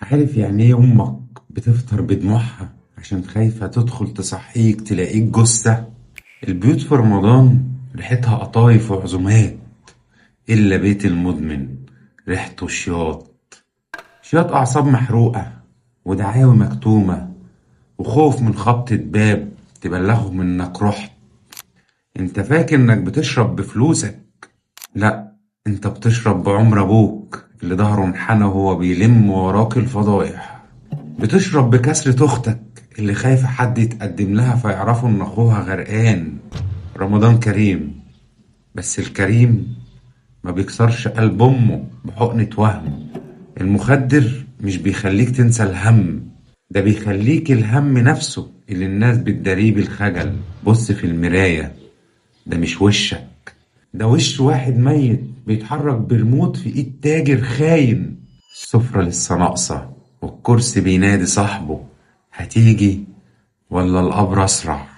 عارف يعني ايه امك بتفطر بدموعها عشان خايفة تدخل تصحيك تلاقيك جثة؟ البيوت في رمضان ريحتها قطايف وعزومات، إلا بيت المدمن ريحته شياط، شياط أعصاب محروقة ودعاوي مكتومة وخوف من خبطة باب تبلغهم إنك رحت. انت فاكر إنك بتشرب بفلوسك؟ لا، انت بتشرب بعمر أبوك اللي ظهره انحنى وهو بيلم وراك الفضايح. بتشرب بكسرة أختك اللي خايفة حد يتقدم لها فيعرفوا إن أخوها غرقان. رمضان كريم، بس الكريم ما بيكسرش قلب أمه بحقنة وهم. المخدر مش بيخليك تنسى الهم، ده بيخليك الهم نفسه اللي الناس بتداريه بالخجل. بص في المراية، ده مش وشك، ده وش واحد ميت بيتحرك بريموت في ايد تاجر خاين. السفرة لسه ناقصة والكرسي بينادي صاحبه، هتيجي ولا القبر أسرع؟